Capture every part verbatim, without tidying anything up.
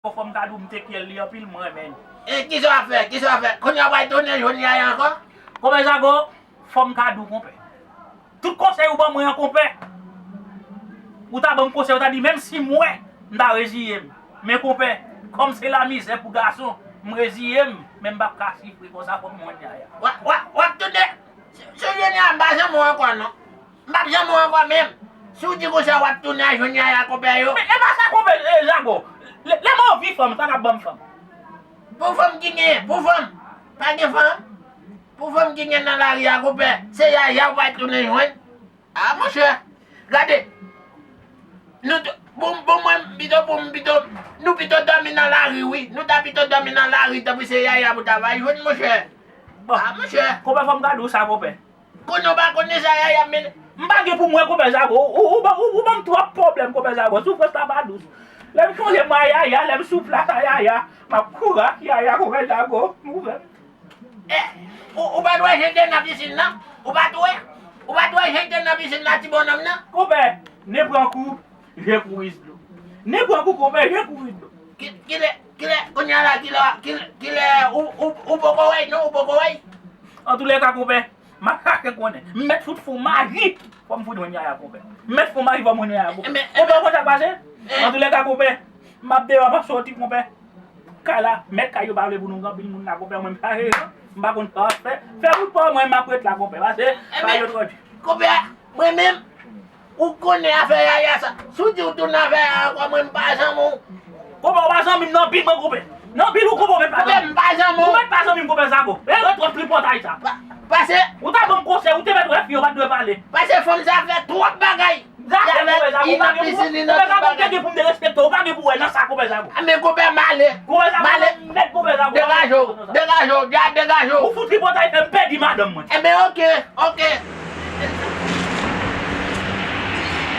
Fò m ka di w, m te kyè l li anpil, m renmen l. E kisa w ap fè? Kisa w ap fè? Kounye a w pral tounen jwenn Yaya ankò? Konpè Zago, fò m ka di w, konpè. Tout konsèy ou ban mwen an, konpè, ou ta ban m konsèy, ou ta di, menm si m wè, m ta reziye m. Men, konpè, kòm se lamizè pou gason, m reziye m, men m p ap ka sifri konsa, fò m jwenn Yaya. W ap, w ap, w ap tounen. Si, si w jwenn Yaya, m pa janm wè w ankò, non. M p ap janm wè w ankò menm. Si w di konsa, w ap tounen al jwenn Yaya konpè yo. Men, e pa sa, konpè, e, Zago. Lè, lè m anvi fanm, sa k ap ban m fanm. Pou fanm ki gen, pou fanm. Pa gen fanm. Pou fanm ki gen nan lari a, konpè, se Yaya w pral tounen jwenn. A, monchè, gade. Nou t-, bon, bon, mwen, pito pou m, pito, nou pito dòmi nan lari, wi. Nou ta pito dòmi nan lari, tanpri se Yaya pou ta va jwenn, monchè. Bon. A, monchè. Konpè, fò m ka di w sa, konpè. Konnen w pa konnen sa Yaya ap mennen. M pa gen pou mwen, konpè Zago. Ou, ou, ou, ou ban m twòp pwoblèm, konpè Zago. Soufrans la pa dous. Lè m chonje mwen a Yaya, lè m sou plas a Yaya, m ap kouri ak Yaya, konpè Zago. M kouvè. Eh, ou, ou pa t wè jan l te nan pisin nan? Ou pa t wè? Ou pa t wè jan l te nan pisin nan, ti bonnonm nan? Konpè, nen pran kou, je kouri dlo. Nen pran kou, konpè, je kouri dlo. Ki, kilè, kilè, kounye a la, kilè, kilè, kilè, ou, ou, ou poko wè, non, ou poko wè. Antoulèka, konpè, m ap chache konnen. M mèt fout fon maji. Fò m fout jwenn Yaya, konpè. M mèt fon maji, fò m jwenn Yaya, konpè. Konpè, ou konn sa k pase? Antoulèka, konpè, m ap deyò, m ap soti, konpè. Kay la, mèt kay yo pa vle pou nou gen anpil moun la, konpè, mwen m chache jan, m pa konn sa w ap fè. Fè wout pa w, mwen m ap ret la, konpè, pase, bay yo twò di. Konpè, mwen menm, ou konnen afè Yaya sa. Si w di w tounen afè Yaya ankò, mwen m pa zanmi w. Konpè, ou pa zanmi m nan bil mwen, konpè. Nan bil ou, konpè, ou mèt pa zanmi m. Konpè, m pa zanmi w. Ou mèt pa zanmi m, konpè Zago. E, ret twòp tripotay sa. Pa-, pase. Ou ta ban m konsèy, ou te mèt wè fi yo pa t dwe pale. Pase fanm sa fè twòp bagay. Li nan pisin, li nan tout bagay. Ou pa gen pou m derespekte w, ou pa gen pou wè nan sa, konpè Zago. A, men konpè, m ale. M ale. Degaje w, degaje w, dja degaje w. Ou fout tripotay fè m pèdi madanm mwen. Enben, oke, oke.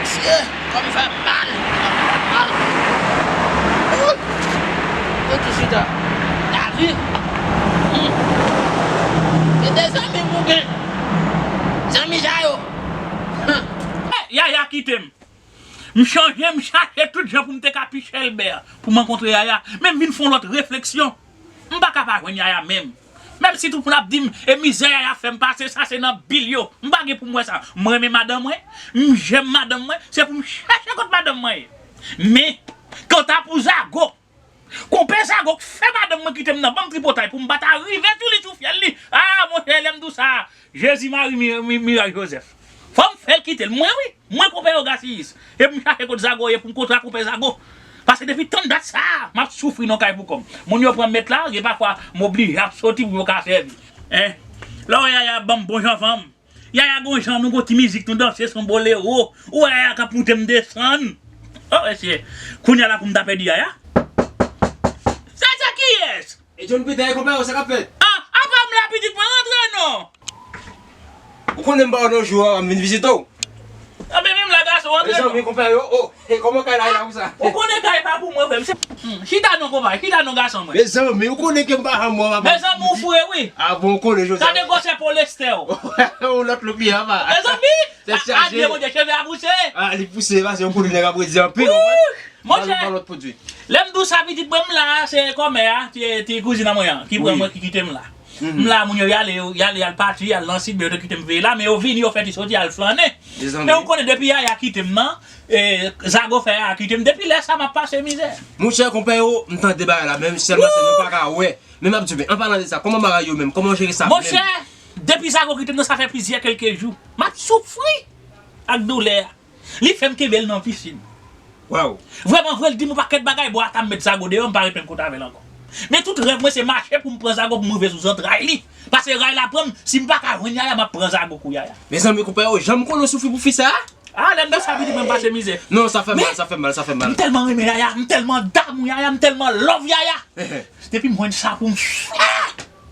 Mesye, kò m fè mal. Mal. Ou. Yo tou chita. Lavi. Hmm. Se de zanmi m ou gen. Zanmi sa yo. Yaya kite m. M chanje, m chache tout jan pou m te ka pi chèlbè pou m rankontre Yaya. Men m vin fè yon lòt refleksyon. M pa ka pa jwenn Yaya menm. Menm si tout moun ap di m, e mizè Yaya fè m pase, sa se nan bil yo. M pa gen pou m wè sa. M renmen madanm mwen, m jèm madanm mwen, se pou m chèche kot madanm mwen ye. Men, kanta pou Zago, konpè Zago k fè madanm mwen kite m nan, ban m tripotay pou m pa ta rive sou li, sou fyèl li. A, monchè, lè m di w sa, Jezi, Mari, Mi-, Mi-, Miray, Jozèf. Fò m fè l kite l. Mwen, wi. Mwen, konpè Ogasiyis. E pou m chache kot Zago ye, pou m kontre ak konpè Zago. Pase depi tann dat sa a, m ap soufri nan kay pou kò m. Moun yo pran mèt la, gen pafwa m oblije ap soti pou yo ka sèvi. Hein? Lè w wè Yaya ap ban m bon jan fanm. Yaya gon jan nou gon ti mizik nou danse, se yon bolero. Ou wè Yaya k ap moute m desann. Oh, mesye. Kounye a la pou m ta pèdi Yaya. Sa, sa kiyès? E John Peter e konpè yo, sa k ap fèt? Ah, apa m la pitit mwen, rantre non. Ou konnen m pa wè w nan jou a, m vin vizite w. Anben, menm la gason, rantre non. Mezanmi, konpè yo, oh, e kòman kay la ye la konsa? Ou konnen kay pa pou mwen, frè m. Se, hmm, chita non, konpè, chita non, gason mwen. Mezanmi, ou konnen ke m pa janm wè w, papa. Mezanmi, ou fre, wi. Ah bon, ou konnen, Joseph. Gade gwosè polestè w. Ou lòt lou pye, papa. Mezanmi, tèt chaje. Adye, Bondye, cheve a pouse. Ah, li pouse, paske ou konnen nèg ap redi anpil, ou konprann? Monchè, lè m di w sa, pitit mwen, m la, se kòmè a, ti, ti kouzin an mwen an, ki pran mwen, ki kite m la. M la, moun yo, y ale, y ale, y al pati, y al nan sid, men yo te kite m veye la, men yo vini, yo fè ti soti, y al flannen. Men ou konnen, depi Yaya kite m nan, e, Zago fè Yaya kite m, depi lè sa, m ap pase mizè. Monchè, konpè yo, m tande bagay la, men sèlman se nou pa ka wè. Men m ap di w, men an palan de sa, kòman bagay yo menm? Kòman w jere sa menm? Monchè, depi Zago kite m nan, sa fè plizyè kèlke jou. M ap soufri ak doulè a. Li fè m kenbe l nan pisin. Waw. Vrèman vre, l di m yon pakèt bagay, bon, ata m met Zago deyò, m pa replenn kont avè l ankò. Men tout rèv mwen se mache pou m pran Zago pou m rive sou zantray li. Paske ray la pran m, si m pa ka jwenn Yaya, m ap pran Zago kou Yaya. Mezanmi, konpè yo, jan m konnen w soufri pou fi sa a? Ah, lè m di sa, pitit mwen, m pase mizè. Non, sa fè mal, sa fè mal, sa fè mal. M tèlman renmen Yaya, m tèlman damou Yaya, m tèlman love Yaya. Depi m jwenn sa pou m fè,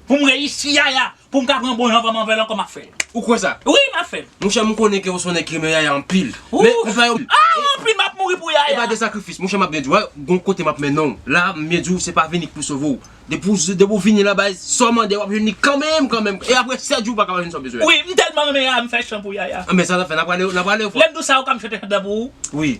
pou m reyisi Yaya. Pou m ka pran bon jan fanm avè l ankò, m ap fè l. Ou kwè sa? Wi, m ap fè l. Monchè, m konnen ke w se yon nèg ki renmen Yaya anpil. Men, konpè yo, ah, anpil, m ap mouri pou Yaya. E pa de sakrifis. Monchè, m ap byen di w, wè, gon kote m ap mennen w. La, m byen di w, se pa vini k pou sove w. Depi w, depi w vini la, bay, sa w mande, w ap jwenn li kanmenm, kanmenm. E apre sèt jou, w pa ka pa jwenn sa w bezwen. Wi, m tèlman renmen Yaya, m fè chan pou Yaya. Ah, men sa n ap fè, n ap prale, n ap prale, frè. Lè m di w sa, ou ka m chante chan pou ou? Wi.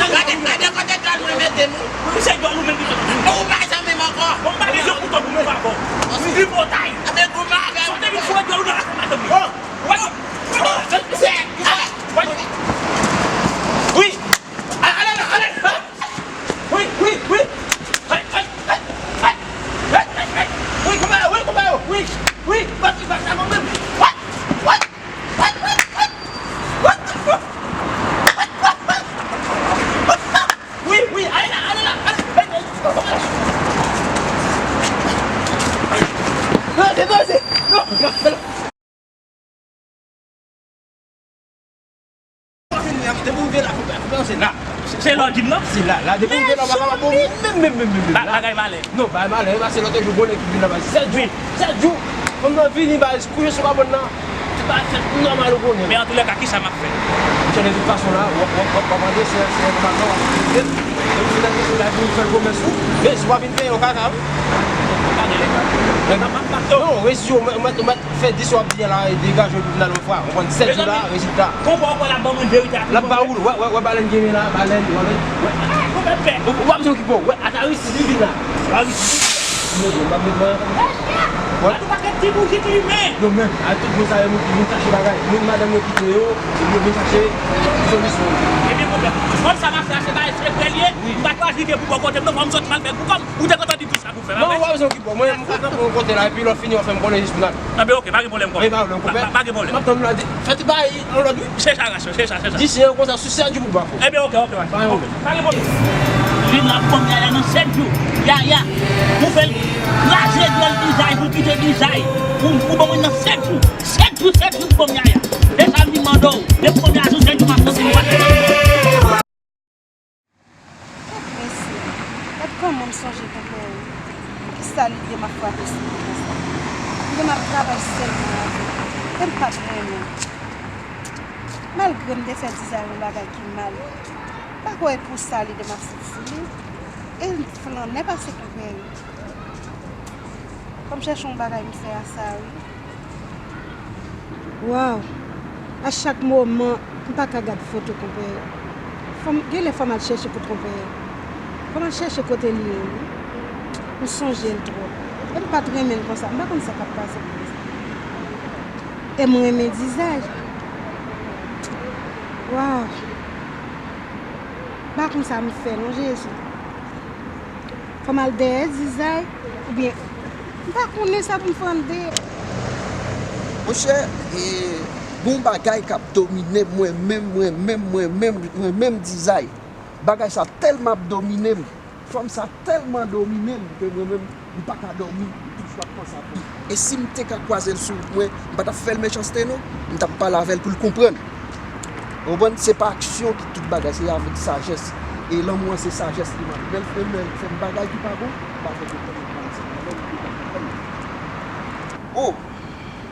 Gade, gade kote djòl mwen mete m. Wi, se djòl ou menm ki fè. Ou pa janm menm ankò. Bon, m pa bezwen kouto pou mouve avè w. Tripotay. Ebyen, goumen avè m. Sot vin foure djòl ou nan lakou madanm li. Wi. Ale, ale la, ale la. Wi, wi, wi. Ay, ay, ay, ay. Ay, ay, ay. Wi, konpè, wi, konpè, wi, wi. Bati bak la mwen menm. What? What? What? What? What the fuck? What? What? What? What? Wi, wi, ale la, ale la, ale, ale, ale. Non, se non, se non. Depi w rive la, fò w panse la. Se lè w di m nan? Se la, la, depi w rive la, w pa kapab bon, menm, menm, menm, menm, menm, la. Bagay malè. Non, bagay malè, e pase lòt jou, bon nèg ki vin la, bay sèt jou, sèt jou. Fanm nan vini, bay kouche sou kabann nan. Ti bagay fèt nòmal, ou konnen. Men antoulèka, kisa m ap fè? Monchè, de tout fason la, w ap, w ap, w ap mande, se, se yon bagay w ap mande. Epi, finalman, se la pou w fè l komès ou. Men si w pa vin peye, w kaka, wi. Gade, non, resi, w mèt, w mèt, w mèt fè dis w ap di la, e degaje w vin al yon fwa. Ou konprann, sèt jou la, rezilta. Konpè w kwè l ap ban mwen verite a tout. L ap ba ou l, wè, wè, wè, balèn gen men la, balèn, wè, wè. Ou, ou pa bezwen okipe w, wè, Ataris, li vin la. Ataris. Mwen, mwen, mwen, mwen. Wè. Gade yon pakèt ti bouji ki limen. Yo menm, a tout moun sa yo, moun ki vin chache bagay. Moun madanm yo kite yo, epi yo vin chache solisyon. Ebyen, konpè, kòm sa m ap fè a, se bagay sekrè l ye, m pa chwazi ke pou bò kote m non, fò m soti m al fè pou kò m. Ou te kontan di tout sa pou fè, pa vre? Non, w pa bezwen okipe w. Mwen, m ka kanpe yon kote la, epi lè w fini, w ap fè m konnen jis pou n al. Anben, oke, pa gen pwoblèm, konpè. Pa gen pwoblèm, konpè. Pa, pa gen pwoblèm. M ap tann la, fè ti bagay yon lòt, wi. Se sa, Gaston, se sa, se sa. Di si yon konsa, sou sèt jou pou ba fò. Ebyen, oke, oke, oke. Pa gen pwoblèm. Pa gen pwoblèm. Vin ap ban m Yaya nan sèt jou. Yaya, ou fè l kraze djòl Dizay, pou l kite Dizay. Ou, ou ban mwen nan sèt jou. Sèt jou, sèt jou pou ban m Yaya. E sa m vin mande w. Depi premye jou, sèt jou m ap tann se mwen. Gad mesye, gad kòman m sonje konpè yo. Poukisa li vle m ap frape sou li konsa? Li vle m ap travay sèlman avè l. E m pa t renmen. Malgre m te fè Dizay yon bagay ki mal, m pa kwè e pou sa li vle m ap sot sou li. E m flannè pase konpè yo. Fò m chèche yon bagay m fè a sa wi. Waw! A chak moman, m pa ka gad foto konpè yo. Fò m, genlè fò m al chèche kot konpè yo. Fò m al chèche kote l ye wi. M sonje l twòp. E m pa t renmen l konsa. M pa konn sa k ap pase m konsa. E m renmen Dizay. Waw! M pa konn sa m fè non, Jezi. Fò m al dèyè Dizay, oubyen m pa konnen sa pou m fè anndan. Monchè, e, gon bagay k ap domine m, mwen menm, mwen menm, mwen menm, mwen menm Dizay. Bagay sa tèlman ap domine m, fanm sa tèlman domine m ke mwen menm, m pa ka dòmi, m toujou ap panse a fanm. E si m te ka kwaze l sou wout mwen, m pa t ap fè l mechanste non. M t ap pale avè l pou l konprann. Ou konprann? Se pa aksyon ki tout bagay, se avèk sajès. E lanmou an se sajès li mande. Bèl frè m, lè l fè m bagay ki pa bon, m pa fè konprann li pale sa. Lè m te ka konprann. Oh!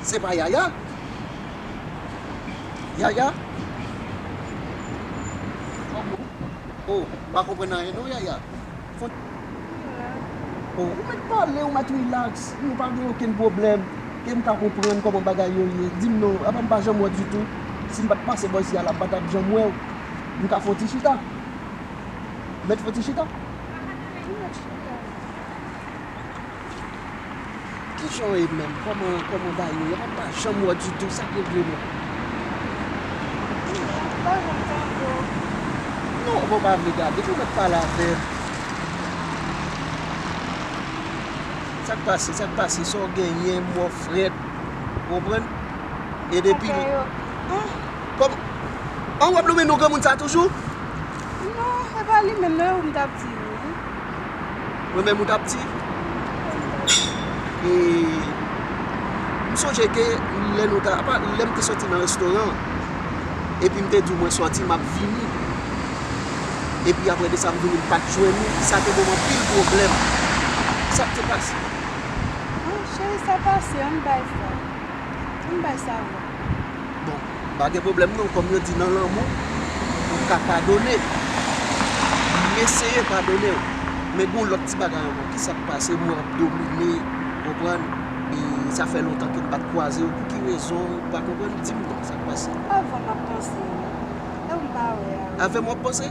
Se pa Yaya? Yaya? Kòman? Oh, m pa konprann anyen non, Yaya. Fon... Oh, ou mèt pale, ou mèt relax. Nou pa gen okenn pwoblèm. Ke m ka konprann kòman bagay yo ye. Di m non, apa m pa janm wè w ditou. Si m pa t pase bò isi a la, m pa t ap janm wè w. M ka fè yon ti chita? M mèt fè yon ti chita? Kijan w ye menm? Kòman, kòman bagay yo ye? Mwen pa janm wè w ditou, sa k regle menm? Mwen pa janm tande w. Non, mwen pa vle gade, ou mèt pale avè m. Sa k pase, sa k pase, sa w genyen, m wè w frèt, ou konprann? E depi... Sa fè yo? Kòm... An, w ap lonmen non granmoun sa toujou? Non, se pa li menm non, e ou m t ap di wi. Mwen menm ou t ap di? E m sonje ke lè nou ta, apa, lè m te soti nan restoran an, epi m te di w mwen sòti, m ap vini. Epi apre de sa, m vini, m pa t jwenn ou. Sa te ban m anpil pwoblèm. Sa k te pase? An, cheri, sa pase, ann bay sa. Ann bay sa vre. Bon, pa gen pwoblèm non, kòm yo di nan lanmou, ou ka padone. M eseye padone w. Men gon lòt ti bagay ankò. Kisa k pase? M wè w ap domine, konprann? E sa fè lontan ke m pa t kwaze w. Pou ki rezon? Ou pa konprann? Di m non, sa k pase? Avè w m ap panse wi. E ou m pa wè a wi. Avè m w ap panse?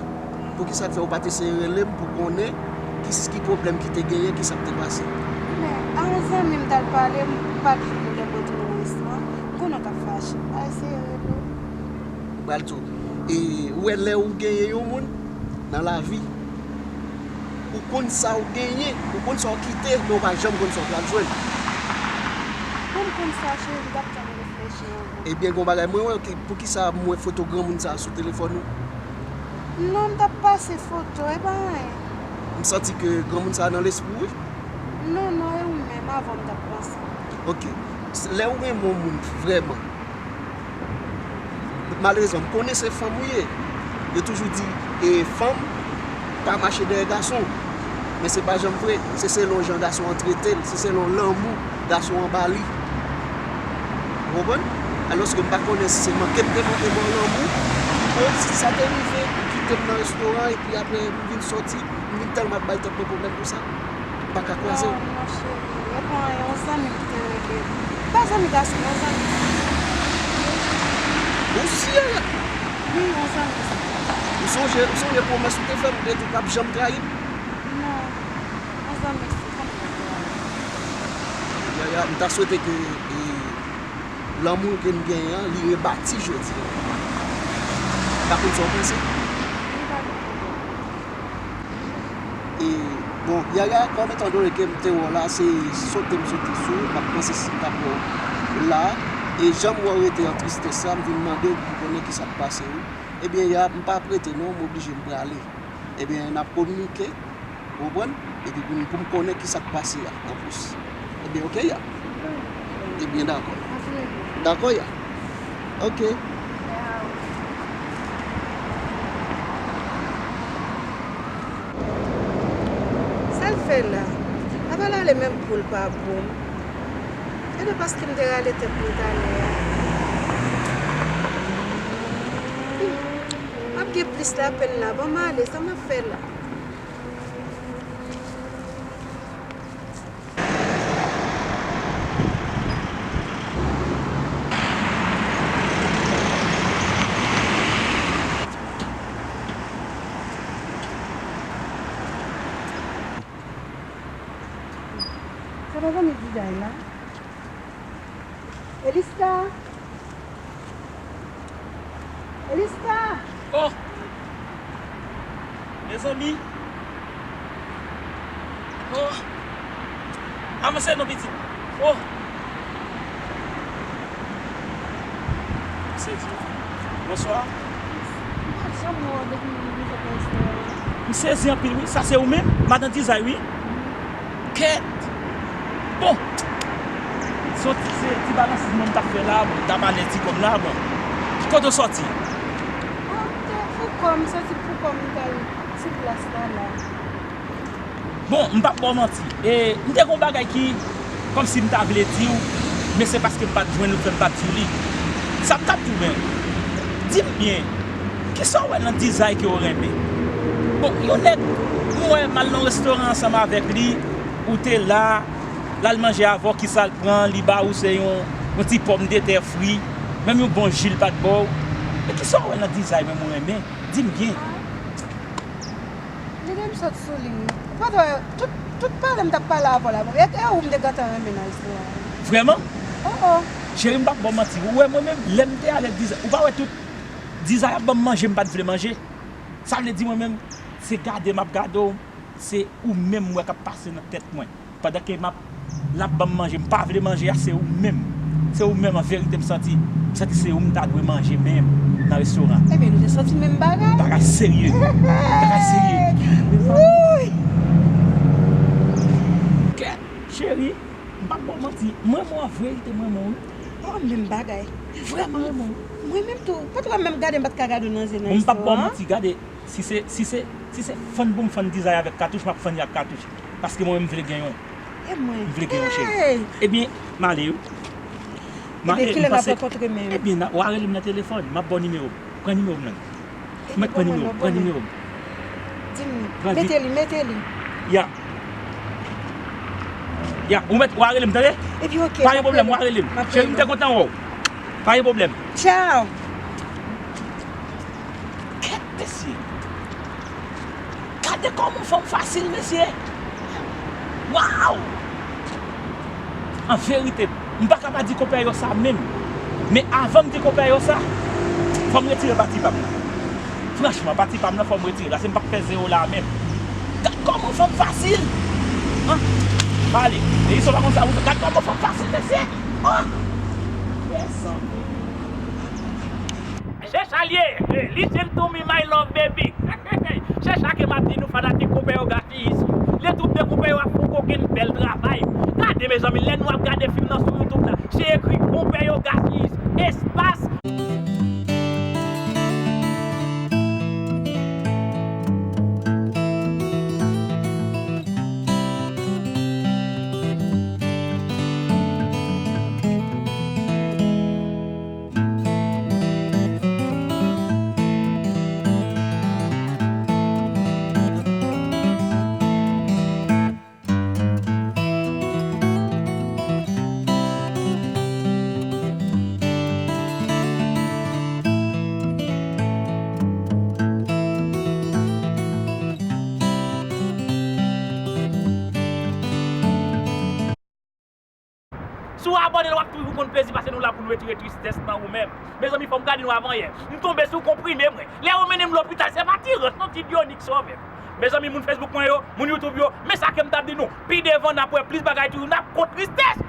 Poukisa k fè ou pa t eseye rele m pou konnen ki, ki pwoblèm ki te genyen, kisa k te pase? Men, a yon zanmi m t al pale, m pa t vle lè mwen tounen nan restoran. M konnen w t ap fache. M pa eseye rele w. M pral di w, e, ou wè lè ou genyen yon moun nan lavi, ou konn sa ou genyen, ou konn sa ou kite, men ou pa janm konn sa ou pral jwenn. Pou m konn sa, cheri, m t ap tann reflechi anvan. Ebyen, gon bagay mwen wè, ki, poukisa m wè foto granmoun sa a sou telefòn ou? Non, m t ap pase foto, e pa anyen. M santi ke granmoun sa a nan lespri w, wi. Non, non, e ou menm, avè w m t ap panse. Ok. S-, lè ou renmen yon moun vrèman, malerezman, m konnen se fanm ou ye. Yo toujou di, e, fanm pa mache dèyè gason. Men se pa janm vre. Se selon jan gason an trete l, se selon lanmou gason an ba li. Ou konprann? Alòske m pa konnen si se manke m te manke ba w lanmou, ki fè si sa te rive, ou kite m nan restoran, epi apre m vin sòti, m vin tèlman ap bay tèt mwen pwoblèm konsa. M pa ka kwaze w. Non, non, cheri, e pa yon zanmi ki te rele m. Pa zanmi gason, yon zanmi fi. Ou si, Yaya? Wi, yon zanmi fi. Ou sonje, ou sonje pwomès ou te fè m, ou te di w p ap janm trayi m? Non, yon zanmi fi, kòman w ap trayi m? Yaya, m ta swete ke, e, lanmou ke n genyen an, li rebati jodi a. M pa konn sa w panse. Li pa gen pwoblèm. E, bon, Yaya, kòm etan done ke m te wè w la, se sote m sote sou ou, m pa t panse si m t ap wè w la. E jan m wè w rete an tristès la, m vin mande w pou m konnen kisa k pase wi. Ebyen, Yaya, m p ap rete non, m oblije m prale. Ebyen, n ap kominike, ou konprann? Epi pou m, pou m konnen kisa k pase a, anplis. Ebyen, ok, Yaya. Ebyen, dakò. Dakò, Yaya. Ok. Sa l fè la? Apa l ale menm pou l pa bon? E de paske m te rale tèt mwen talè a. Hmm. M ap gen plis lapenn la. Ban m ale, sa m ap fè la? Sa pa zanmi Dizay la? Elista! Elista! Oh! Mezanmi! Oh! Avanse non, pitit! Oh! M sezi. Bonswa. M pa janm wè w depi m rive nan restoran an. M sezi anpil, wi. Sa se ou menm? Madan Dizay, wi. Kèt! Bon! Se yon ti, se ti balansiz mwen m t ap fè la, bon, m t ap ale ti kòm la, bon. Kote w sòti? Ah, m te fou kò m, sòti pou kò m, m t al sou plas la, la. Bon, m p ap ba w manti. E, m te gen yon bagay ki, kòmsi m ta vle di w, men se paske m pa t jwenn ou fè m pa t di w li. Sa m t ap di w, men, di m byen, kisa w wè nan Dizay ke w renmen? Bon, yon nèg, m wè m al nan restoran ansanm avèk li, ou te la, l al manje avè w, kisa l pran, li ba ou se yon, yon ti pòmdetè fri, menm yon bon ji l pa t ba w. E kisa w wè nan dizay menm ou renmen? Di m byen. Lide m sot sou li. Ou pa t wè, tout, tout pale m t ap pale avè w la. E, e ou m te gentan renmen nan restoran an. Vrèman? Oh, oh. Cheri, m p ap ba w manti. Ou wè mwen menm, lè m te ale dizay, ou pa wè tout dizay ap ban m manje, m pa t vle manje. Sa vle di mwen menm, se gade m ap gade w, se ou menm m wè k ap pase nan tèt mwen. Pandan ke m ap, l ap ban m manje, m pa vle manje a, se ou menm. Se ou menm, an verite, m santi, m santi se ou m ta dwe manje menm nan restoran. Ebyen, nou te santi menm bagay. Bagay serye. Bagay serye. Wouy! Kèt, cheri, m p ap ba w manti. Mwen, mwen, an verite, mwen, mwen, wi. Oh, menm bagay. Vrèman, mwen. Mwen menm tou, pa t wè menm gade m pa t ka gade w nan zye nan restoran. Bon, m p ap ba w manti, gade. Si se, si se, si se fann pou m fann dizay avèk katouch, m ap fann li ak katouch. Paske mwen menm m vle gen yon. E mwen? M vle gen yon cheri. Hey! Ebyen, m ale wi. M ale, m panse. Ebyen, kilè n ap rankontre menm? Ebyen, w a rele m nan telefòn. M ap ba w nimewo m. Pran nimewo m nan. Mèt pran nimewo m. Pran nimewo m. Di m. Mete li, mete li. Ya. Ya, ou mèt, w a rele m, tande? Epi, ok, m ap rele. Pa gen pwoblèm, w a rele m. Cheri, m te kontan wè w. Pa gen pwoblèm. Tchao. Kèt, mesye. Gade kòman fanm fasil, mesye. Waw! An verite, m pa ka pa di konpè yo sa menm. Men avan m di konpè yo sa, fò m retire pati pa m nan. Franchman, pati pa m nan, fò m retire l. Paske m p ap fè zewo la menm. Gad kòman fanm fasil! An? M ale. Depi sa w pa konn sa pou fè. Gad kòman fanm fasil, mesye! Oh! Mezanmi! Chècha l ye, listen to me my love baby. Chècha ke m ap di nou fanatik konpè yo Gachis. Le troupe de konpè yo ap fè yon kokenn bèl travay. Gade mezanmi, lè nou ap gade fim nan sou YouTube la, se ekri konpè yo Gachis, espas. Si w abòne, w ap toujou konn plezi, paske nou la pou n retire tristès nan ou menm. Mezanmi, fò m gade nou avan yè. M tonbe sou konprime, mwen. Lè yo mennen m lopital, se pa ti rans non, ti Dionix sove m. Mezanmi, moun Facebook mwen yo, moun YouTube yo, men sa ke m t ap di nou. Pi devan, n ap wè plis bagay toujou, n ap kont tristès.